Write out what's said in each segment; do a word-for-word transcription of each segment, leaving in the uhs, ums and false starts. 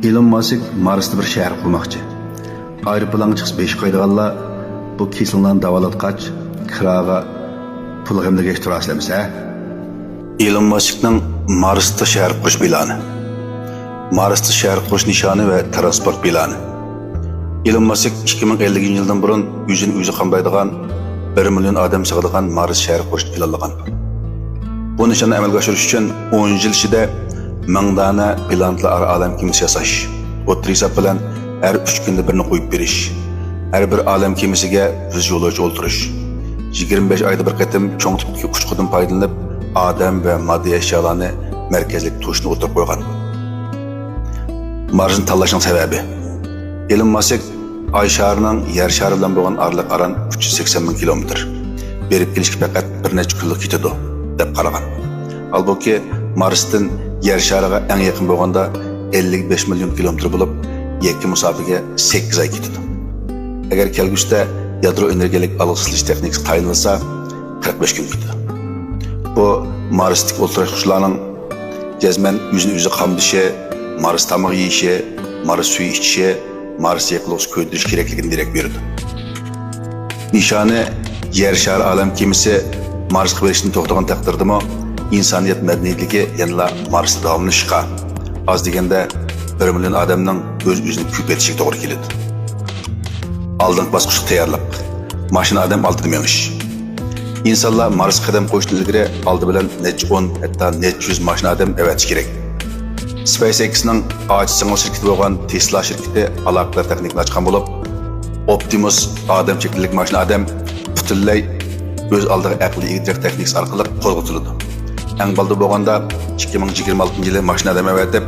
ئېلون ماسك مارستا بىر شەھەر قۇرماقچى. ئايروپىلانغا چىقسا بېشى قايىدىغانلار بۇ كېسىلىڭلارنى داۋالاتقاچ، كىراغا پۇل غېمىدە يەش تۇرارسىلەرمىسە، ھە؟ ئېلون ماسكنىڭ مارستا شەھەر قۇرۇش پىلانى. مارستا شەھەر قۇرۇش نىشانى ۋە تىرانسپورت پىلانى. ئېلون ماسك ئىككى مىڭ ئەللىكىنچى يىلدىن بۇرۇن ئۆزىنى ئۆزى قامدايدىغان، بىر مىليون ئادەم سىغىدىغان مارس شەھىرى قۇرۇشنى پىلانلىغان. بۇ نىشاننى ئەمەلگە ئاشۇرۇش ئۈچۈن ئون يىل ئىچىدە مىڭ دانە پلانېتلار ئارا ئالەم كېمىسى ياساش، ئوتتۇرا ھېساب بىلەن ھەر ئۈچ كۈندە بىرنى قويۇپ بېرىش، ھەر بىر ئالەم كېمىسىگە يۈز يولۇچى ئولتۇرۇش، يىگىرمە بەش ئايدا بىر قېتىم چوڭ تىپتىكى ئۇچقۇدىن پايدىلىنىپ، ئادەم ۋە ماددىي ئەشيالارنى مەركەزلىك تۇرۇشنى ئوتتۇرىغا قويغان. مارسنى تاللاشنىڭ سەۋەبى. ئېلون ماسك ئاي شارىنىڭ يەر شارى بىلەن بولغان ئارىلىقى ئاران ئۈچ يۈز سەكسەن مىڭ كىلومېتىر. بېرىپ كېلىشكە پەقەت بىر نەچچە كۈنلا كېتىدۇ، دەپ قارىغان. ھالبۇكى، مارستىن يەر شارىغا ئەڭ يېقىن بولغاندا ئەللىك بەش مىليون كىلومېتىر بولۇپ، يەككە مۇساپىگە سەككىز ئاي كېتىدۇ. ئەگەر كەلگۈسىدە يادرو ئېنېرگىيەلىك ئالاقىلىشىش تېخنىكىسى تايىنلىسا، قىرىق بەش كۈن كېتىدۇ. بۇ مارستىكى ئولتۇراقلاشقۇچىلارنىڭ جەزمەن ئۆزىنى ئۆزى قامدىشى، مارس تامىقى يېيىشى، مارس سۈيى ئىچىشى، مارس يېقىلغۇسى كۆيدۈرۈش كېرەكلىكىنى دېرەك بېرىدۇ. نىشانى يەر شارى ئالەم كېمىسى مارسقا بېرىشتىن توختىغان تەقدىردىمۇ، ئىنسانىيەت مەدەنىيلىكى يەنىلا مارستا داۋاملىشىشقا، ئاز دېگەندە بىر مىليون ئادەمنىڭ ئۆز-ئۆزىنى كۆپەيتىشىگە توغرا كېلىدۇ. ئالدىنقى باسقۇچلۇق تەييارلىق. ماشىنا ئادەم ئالدىدا مېڭىش. ئىنسانلار مارسقا قەدەم قويۇشتىن ئىلگىرى ئالدى بىلەن نەچچە ئون، ھەتتا نەچچە يۈز ماشىنا ئادەم ئەۋەتىشى كېرەك. SpaceX نىڭ ئاچا سىڭىل شىركىتى بولغان تېسلا شىركىتى ئالاقىدار تېخنىكىنى ئاچقان بولۇپ، ئوپتىمۇس ئادەم شەكلىدىكى ماشىنا ئادەم پۈتۈنلەي ئۆز ئالدىغا ئەقلىي ئىگىدەك تېخنىكىسى ئارقىلىق قوزغىتىلىدۇ. ئەڭ بالدۇر بولغاندا ئىككى مىڭ يىگىرمە ئالتىنچى يىلى ماشىنا ئادەم ئەۋەتىپ،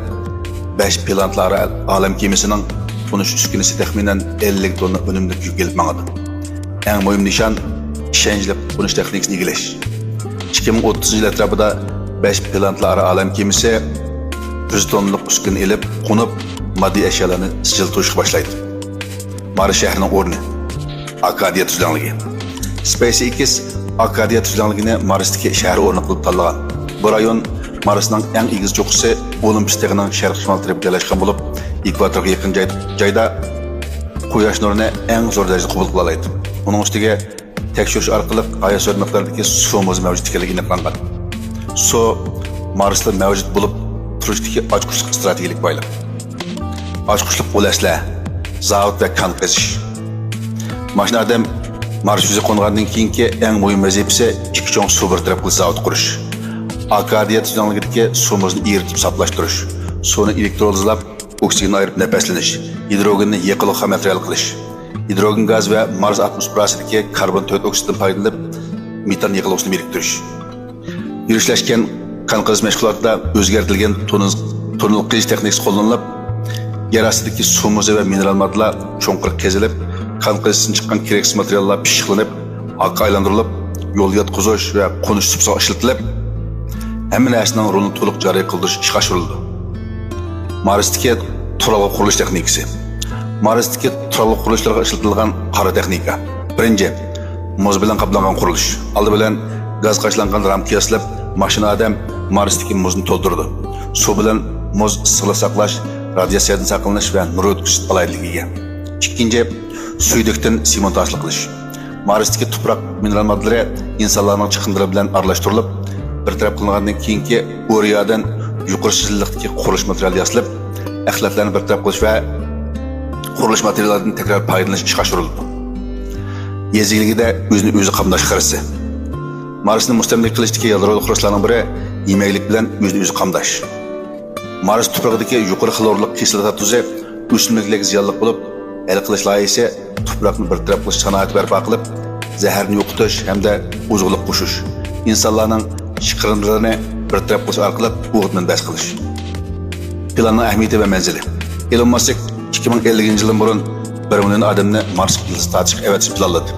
بەش پلانېتلار ئارا ئالەم كېمىسىنىڭ قونۇش ئۈسكۈنىسى تەخمىنەن ئەللىك توننا ئۈنۈملۈك يۈك ئېلىپ ماڭىدۇ. ئەڭ مۇھىم نىشان، ئىشەنچلىك قونۇش تېخنىكىسىنى ئىگىلەش. ئىككى مىڭ ئوتتۇزىنچى يىل ئەتراپىدا بەش پلانېتلار ئارا ئالەم كېمىسى يۈز توننىلىق ئۈسكۈنە ئېلىپ، قونۇپ، ماددىي ئەشيالارنى سىجىل تۇتۇشقا باشلايدۇ. مارس شەھىرىنىڭ ئورنى. ئاكادىيە تۈزلەڭلىكى. SpaceX ئاكادىيە تۈزلەڭلىكىنى مارستىكى شەھەر ئورنى قىلىپ تاللىغان. بۇ رايون مارسنىڭ ئەڭ ئېگىز چوققىسى ئولىمپىس تېغىنىڭ شەرقىي شىمال تەرىپىگە جايلاشقان بولۇپ، ئېكۋاتورغا يېقىن جاي-، جايدا قۇياش نۇرىنى ئەڭ زور دەرىجىدە قوبۇل قىلالايدۇ. ئۇنىڭ ئۈستىگە تەكشۈرۈش ئارقىلىق غايەت زور مىقداردىكى سۇ مۇزى مەۋجۇت ئىكەنلىكى ئېنىقلانغان. سۇ مارستا مەۋجۇت بولۇپ تۇرۇشتىكى ئاچقۇچلۇق ئىستراتېگىيەلىك بايلىق. ئاچقۇچلۇق ئۇل ئەسلىھە، زاۋۇت ۋە كان قېزىش. ماشىنا ئادەم مارس يۈزىگە قونغاندىن كېيىنكى ئەڭ مۇھىم ۋەزىپىسى ئىككى چوڭ سۇ بىر تەرەپ قىلىش زاۋۇتى قۇرۇش. ئاكادىيە تۈزلەڭلىكىدىكى سۇ مۇزنى ئېرىتىپ ساپلاشتۇرۇش، سۇنى ئېلېكترولىزلاپ، ئوكسىگېننى ئايرىپ نەپەسلىنىش، گىدروگېننى يېقىلغۇ خام ماتېرىيال قىلىش، گىدروگېن گاز ۋە مارس ئاتموسفېراسىدىكى كاربون تۆت ئوكسىدىدىن پايدىلىنىپ، مېتان يېقىلغۇسىنى بىرىكتۈرۈش. يۈرۈشلەشكەن كان قېزىش مەشغۇلاتىدا ئۆزگەرتىلگەن تونۇل، تونۇل قېزىش تېخنىكىسى قوللىنىلىپ، يەر ئاستىدىكى سۇ مۇزى ۋە مىنېرال ماددىلار چوڭقۇر قېزىلىپ، كان قېزىشتىن چىققان كېرەكسىز ماتېرىياللار پىششىقلىنىپ، ھاكقا ئايلاندۇرۇلۇپ، يول ياتقۇزۇش ۋە قونۇش سۇپىسىغا ئىشلىتىلىپ، ھەممە نەرسىنىڭ رولىنى تولۇق جارى قىلدۇرۇش ئىشقا ئاشۇرۇلىدۇ. مارستىكى تۇرالغۇ قۇرۇلۇش تېخنىكىسى. مارستىكى تۇرالغۇ قۇرۇلۇشلىرىغا ئىشلىتىلىدىغان قارا تېخنىكا. بىرىنچى، مۇز بىلەن قاپلانغان قۇرۇلۇش. ئالدى بىلەن گاز قاچىلانغان رامكا ياسىلىپ، ماشىنا ئادەم مارستىكى مۇزنى تولدۇرىدۇ. سۇ بىلەن مۇز ئىسسىقلىق ساقلاش، رادىياتسىيەدىن ساقلىنىش ۋە نۇر ئۆتكۈزۈش ئالاھىدىلىكىگە ئىگە. ئىككىنچى، سۈيدۈكتىن سېمونت ھاسىل قىلىش. مارستىكى تۇپراق مىنېرال ماددىلىرى ئىنسانلارنىڭ چىقىندىلىرى بىلەن ئارىلاشتۇرۇلۇپ، بىر تەرەپ قىلىنغاندىن كېيىنكى ئۇرېادىن يۇقىرى سىجىللىقتىكى قۇرۇلۇش ماتېرىيالى ياسىلىپ، ئەخلەتلەرنى بىر تەرەپ قىلىش ۋە قۇرۇلۇش ماتېرىيالىدىن تەكرار پايدىلىنىش ئىشقا ئاشۇرۇلىدۇ. يېزا ئىگىلىكىدە ئۆزىنى ئۆزى قامداش خىرىسى. مارسنى مۇستەملىكە قىلىشتىكى يادرولۇق خىرىسلارنىڭ بىرى يېمەكلىك بىلەن ئۆزىنى ئۆزى قامداش. مارس تۇپرىقىدىكى يۇقىرى خلورلۇق كىسلاتاسى ئۆسۈملۈكلەرگە زىيانلىق بولۇپ، ھەل قىلىش لايىھەسى تۇپراقنى بىر تەرەپ قىلىش سانائىتى بەرپا قىلىپ، زەھەرنى يوقىتىش ھەمدە ئوزۇقلۇق قوشۇش، ئىنسانلارنىڭ چىقىرىندىلىرىنى بىر تەرەپ قىلىش ئارقىلىق ئوغۇت مەنبەسى قىلىش. پىلاننىڭ ئەھمىيىتى ۋە مەنزىلى. ئېلون ماسك ئىككى مىڭ ئەللىكىنچى يىلدىن بۇرۇن بىر مىليون ئادەمنى مارسقا يىلتىز تارتىشقا ئەۋەتىشنى پىلانلىدى.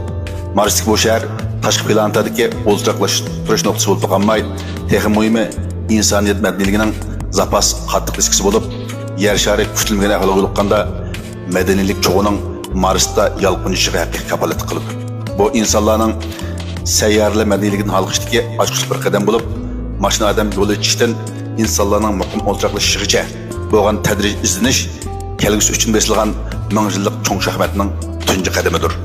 مارستىكى بۇ شەھەر تاشقى پلانېتادىكى ئولتۇراقلاشتۇرۇش نۇقتىسى بولۇپلا قالماي، تېخىمۇ مۇھىمى، ئىنسانىيەت مەدەنىيلىكىنىڭ زاپاس قاتتىق دىسكىسى بولۇپ، يەر شارى كۈتۈلمىگەن ئەھۋالغا يولۇققاندا، مەدەنىيلىك چوغىنىڭ مارستا يالقۇنۇشىغا ھەقىقىي كاپالەتلىك قىلىدۇ. بۇ ئىنسانلارنىڭ سەييارىلەر مەدەنىيلىكىدىن ھالقىشتىكى ئاچقۇچلۇق بىر قەدەم بولۇپ، ماشىنا ئادەم يول ئېچىشتىن ئىنسانلارنىڭ مۇقىم ئولتۇراقلىشىشىغىچە بولغان تەدرىجىي ئىزدىنىش كەلگۈسى ئۈچۈن بېسىلغان مىڭ يىللىق چوڭ شاھماتنىڭ تۇنجى قەدىمىدۇر.